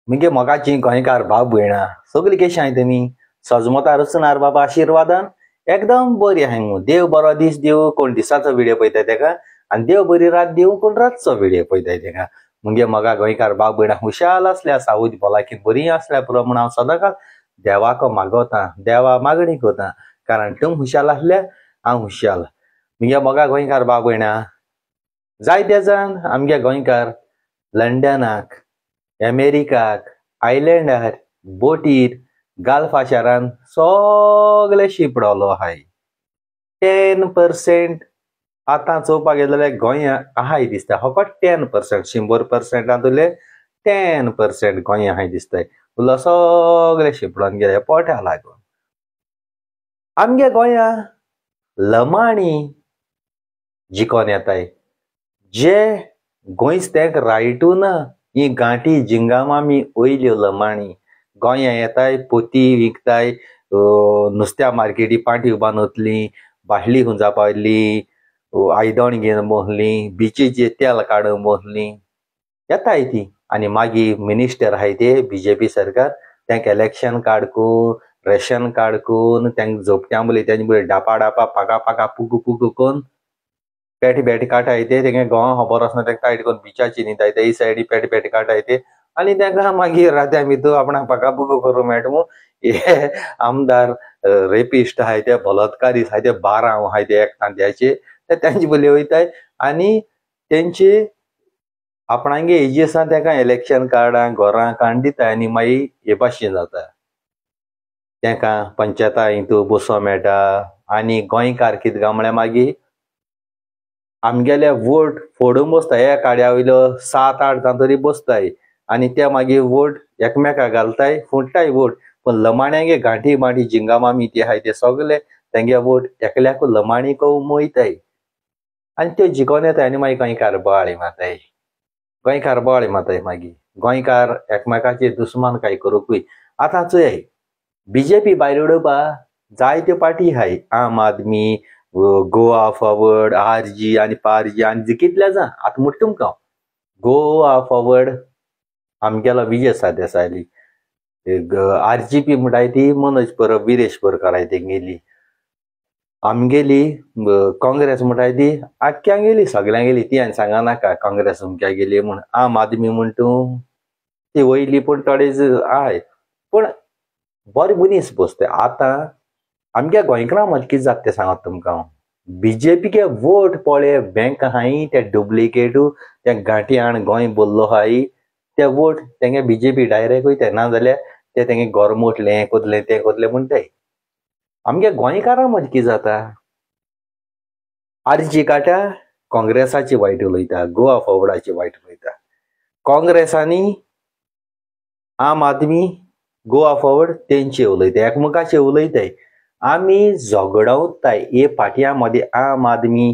मुगे मोगाची गोंयकार भाव भयणां सगळीं कशीं आहाय तुमी? सजमतार वचनार बाबा आशिर्वादान एकदम बरी आहाय मू. देव बरो दीस दिवं कोण दिसाचो व्हिडियो पळयताय तेका, आनी देव बरी रात दिवं कोण रातचो व्हिडियो पळयताय तेका. मुगे मोगा गोंयकार भाव भयणां हुशाल आसल्या, सावूद भलायकी बरी आसल्या पुरो म्हूण हांव सदांकाळ देवाक मागवता, देवा मागणी करता, कारण तुम हुशाल आसल्या हांव हुशाल. मुगे मोगा गोंयकार भाव भयणां जायते जाण आमगे गोंयकार लंडनाक, अमेरिकाक, आयलंडार, बोटीर, गाल्फा शारान सगळे शिंपडलो आहाय. 10% आतां चोवपाक गेले जाल्यार गोंया आहाय दिसता, फकत 10%, 100% 10% गोंया आहाय दिसताय. उरलो सगळे शिंपडोन गेले पोटा लागून. आमगे गोंया लमाणी जिकोन येताय, जे गोंयच तेंक रायटू ना. ही गांठी जिंगामामी वयल्यो लमाणी गोंया येताय, पोती विकताय, नुस्त्या मार्केटी पांटी बांदतली, बाटली हुंजा पावली, आयदण घेवन बसली, बिचीचे तेल काडून बसली, येताय ती. आनी मागीर मिनिस्टर आहाय ते बीजेपी सरकार तेंका इलेक्शन कार्ड करून, रेशन कार्ड करून, तेंका जोपट्यां बोली तेंचे बोली डापा डापा पाका पाका पुगू पुगू करून पेट बेट काटाय ते. तेंगे गोवा खबर आसना तेंका टायट करून बिचाची न्हिदाय ते, सायडी पेट पेट काटाय ते. आनी तेंका मागीर रात्या भितर आपणाक पाका पुगू करूं मेळटा म्हूण हे आमदार रेपिस्ट आहाय ते, बलात्कारी आहाय ते, बारांव आहाय ते एक तांद्याचे, ते तेंचे बोली वयताय. आनी तेंचे आपणागे हेजी आसा तेका इलेक्शन कार्डां घरां काडून दिताय. आनी मागीर हे भाशेन जाता, तेंका पंचायता हितू बसो मेळटा. आनी गोंयकार कितें काय म्हळ्यार मागीर आमगेले वोट फोडून बसता, एका काड्या वयलो 7-8 जाण तरी बसताय आनी ते मागीर वोट एकमेकाक घालताय, फुट्टाय वोट. पूण लमाण्यांगे गांठी माटी जिंगामामी ती आहाय ते सगळे तेंगे वोट एकल्याकू लमाणी वयताय आनी त्यो जिकोन येताय. आनी मागीर गोंयकार बोवाळी मारताय, गोंयकार बोवाळी मारताय. मागीर गोंयकार एकमेकाचे दुस्मान काय करूंकूय. आतां चोयाय बीजेपी भायर उडोवपा जायत्यो पार्टी आहाय, आम आदमी, गोवा फॉरवर्ड, आरजी आनी पारजी आनी कितले जाण आतां म्हणटा तुमकां हांव. गोवा फॉरवर्ड आमगेलो विजय सरदेसायली, आरजीपी म्हणटाय ती मनोज परब, विरेश बोरकार तेंगेली, आमगेली काँग्रेस म्हणटाय ती आख्ख्यांगेली, सगळ्यांगेली ती आनी सांगा नाका काँग्रेस अमक्या गेली म्हूण. आम आदमी म्हण तूं ती वयली पूण थोडे आहाय, पूण बरे मनीस बसताय. आतां आमच्या गोंयकारां मदीं कितें जाता तें सांगत तुमकां हांव. बीजेपीके वोट पळय बँक आहाय ते डुप्लिकेटू, ते गांठी हाण गोंय बोल्लो आहाय, ते वोट तेंगे बीजेपी डायरेक्ट वयताय, नाजाल्यार ते तेंगे घर मोडलें, हें कोतलें तें कोतलें म्हणटाय. आमच्या गोंयकारां मदीं कितें जाता, आरजी काटा काँग्रेसाची वायट उलयता, गोवा फॉरवर्डाची वायट उलयता. काँग्रेसांनी आम आदमी, गोवा फॉरवर्ड तेंचे उलयता, एकमेकाचे उलयताय. आमी झगडवताय हे पार्टयां मदीं, आम आदमी,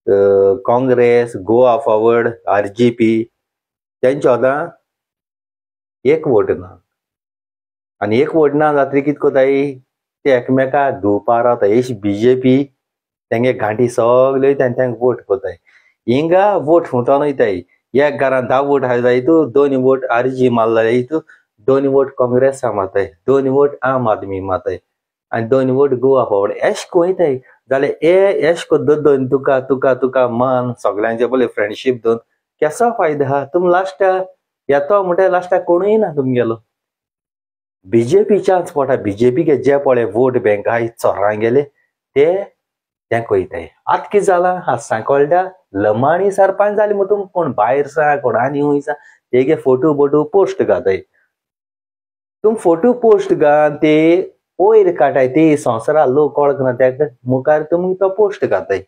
काँग्रेस, गोवा फॉरवर्ड, आरजीपी तेंचे आतां एक वोट ना. आनी एक वोट ना जातरी कितें कोताय ते एकमेका धुवपा रावता. हेश बीजेपी तेंगे गांठी सगळे वयताय आनी तेंका वोट कोताय. हिंगा वोट फुटोन वयताय, एक घरान 10 वोट आहा जाय तूं 2 वोट आरजी मारला जाय तूं 2 वोट काँग्रेसा मारताय, 2 वोट आम आदमी मारताय आनी 2 वोट गोवा फॉरवर्ड. एश कोयताय जाल्यार हे एश को दोन तुका तुका तुका मान सगळ्यांचे पळय फ्रेंडशीप दोन केसो फायदो आहा. तुम लास्टा येतो म्हणटा लास्टाक कोणूय ना तुमगेलो. बीजेपी चान्स पडटा, बीजेपीके जे पळय वोट बँक आहाय चोरां गेले ते तेंका वयताय. आतां कितें जालां आतां सांकळटा लमाणी सरपंच जाली म्हूण तुमकां कोण भायर सा कोण आनी खंय सा तेगे फोटो बोटो पोस्ट घाताय. तुम फोटो पोस्ट घाल ते वयर काडाय, ते संवसारा लोक वळखना तेका मुखार तुमी तो पोस्ट घाताय.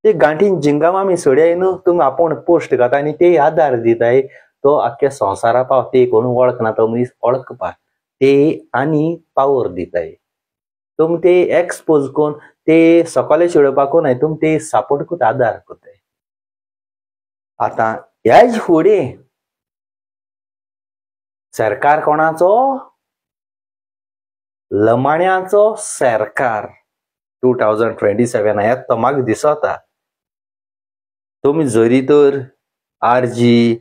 ते गांठीन जिंगामामी सोडयाय न्हू, तुमी आपूण पोस्ट घाताय आनी ते आदार दिताय तो आख्ख्या संवसारा पाव, ते कोण वळखना तो मनीस वळखपा ते आनी पावर दिताय. तुमी ते एक्सपोज करून ते सकाळी सोडोवपाक नाय, तुमी ते सपोर्ट करता, आदार करताय. आतां ह्याच फुडें सरकार कोणाचो, लमाण्यांचो सरकार 2027 येता तो म्हाका दिसता. तुमी जरी तर आरजी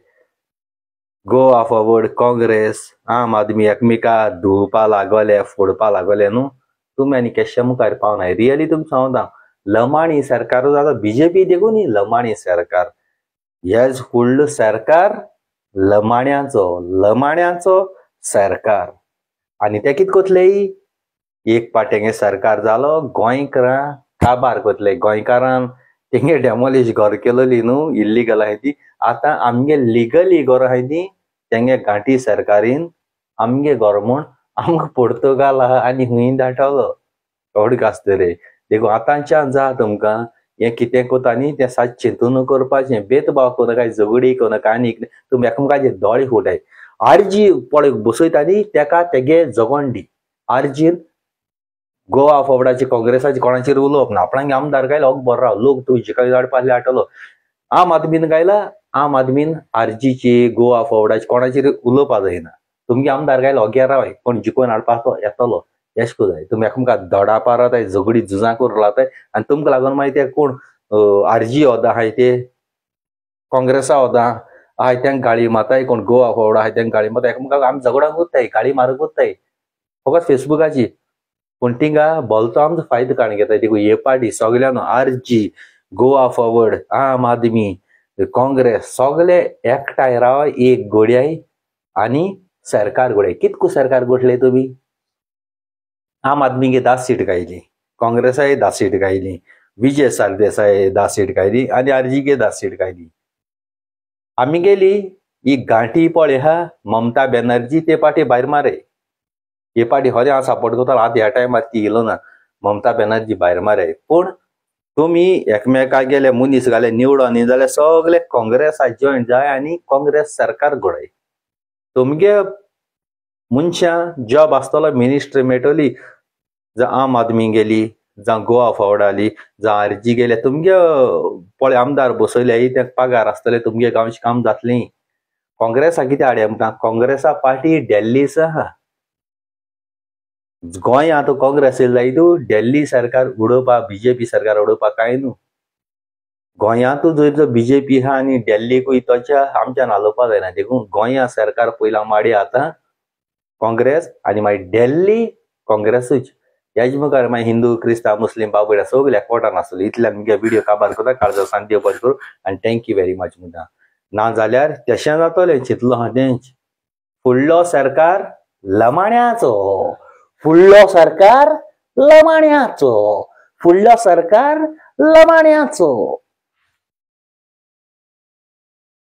गोवा फॉरवर्ड, काँग्रेस, आम आदमी एकमेका धुवपा लागोले, फोडपा लागोले न्हू. तुमी आनी केशे मुखार पावनाय. रियली तुमकां सांगता, लमाणी सरकार जाता बीजेपी देखून न्ही लमाणी सरकार. हेच फुडलो सरकार लमाण्यांचो, लमाण्यांचो सरकार. आनी ते कितें कोतले, एक पाट तेंगे सरकार जालो गोंयकारां काबार कोतले. गोंयकारान तेंगे डेमोलिश घर केलोली न्हू, इल्लीगल आहाय ती. आतां आमगे लिगली घर आहाय ती तेंगे घांटी सरकारीन आमगे घर म्हूण आमकां पुर्तुगाल आहा आनी हुंय धाडटलो एवढे आसतले. देखून आतांच्यान जा तुमकां हें कितें कोता न्ही तें सात चिंतून करपाचें, भेदभाव करूं नाका, झगडी करूं नाका. आनी तुमी एकामेकाचे दोळे फुटाय. आरजी पळय बसयता न्ही तेका तेगे जगोण दी. आरजीन गोवा फॉरवर्डाचे काँग्रेसाचे कोणाचेर उलोवप ना. आपणाक आमदार गायलो हो बरो राव, लोक तूं जिका धाडपा हाडटलो. आम आदमीन गायला, आम आदमीन आरजीचे गोवा फॉरवर्डाचे कोणाचेर उलोवपा जायना. तुमगे आमदार गायलो ओग्यार रावाय, कोण जिकोवन हाडपाचो येतलो. येश करूं जाय. तुमी एकामेका दडा पाराताय, झगडी झुजां करूं लागताय आनी तुमकां लागून मागीर ते कोण आरजी ओदा आहाय ते काँग्रेसा ओदा आहाय तेंका गाळी मारताय, कोण गोवा फॉरवर्ड आहाय तेंका गाळी मारताय. एकामेकाक आमी झगडांक उरताय, गाळी मारूंक उरताय फकत फेसबुकाची. पूण तिंगा भलतो आमचो फायदो काडून घेताय. देखून हे पार्टी सगळ्यांनो आरजी, गोवा फॉरवर्ड, आम आदमी, काँग्रेस सगळे एकठांय राव, एक गोड्याय आनी सरकार गोड्याय. कितको सरकार गोठले तुमी? आम आदमीगे 10 सीट गायली, काँग्रेसाय 10 सीट गायली, विजय सरदेसाय 10 सीट गायली आनी आरजीगे 10 सीट गायली. आमी गेली ही गांठी पळय हा ममता बॅनर्जी ते पाटी भायर मारे. हे पाटी खरें हांव सपोर्ट करतालो, आतां ह्या टायमार ती येयलो ना ममता बॅनर्जी भायर मारे. पूण तुमी एकमेका गेले मनीस घाले निवडोन न्ही जाल्यार सगळे काँग्रेसा जॉयन जाय आनी काँग्रेस सरकार घडय. तुमगे मनशां जॉब आसतलो, मिनिस्ट्री मेळटली. जावं आम आदमी गेली, जावं गोवा फॉरवर्ड आली, जावं आरजी गेले, तुमगे पळय आमदार बसयले ते पगार आसतले, तुमगे गांवचें काम जातलें. काँग्रेसा कितें हाडया आमकां? काँग्रेसा पार्टी दिल्लीच आहा. गोंयांत आतां काँग्रेस येयली जाय तूं दिल्ली सरकार उडोवपा, बीजेपी सरकार उडोवपा कांय न्हू. गोंयांतूच जर तो बीजेपी आहा आनी दिल्लीकूय तोच्या आमच्यान हालोवपा जायना. देखून गोंया सरकार पयलीं माडया आतां काँग्रेस आनी मागीर दिल्ली काँग्रेसूच. ह्याच मुखार मागीर हिंदू, क्रिस्तांव, मुस्लीम बाबड्या सगळे एकवटान आसतले. इतल्यान मुगे व्हिडिओ काबार करता. काळजा सांग देव बरें करूं आनी thank you very much म्हणटा. ना जाल्यार तशें जातलें चिंतलो आहा तेंच. फुडलो सरकार लमाण्याचो, फुडलो सरकार लमाण्याचो, फुडलो सरकार लमाण्याचो.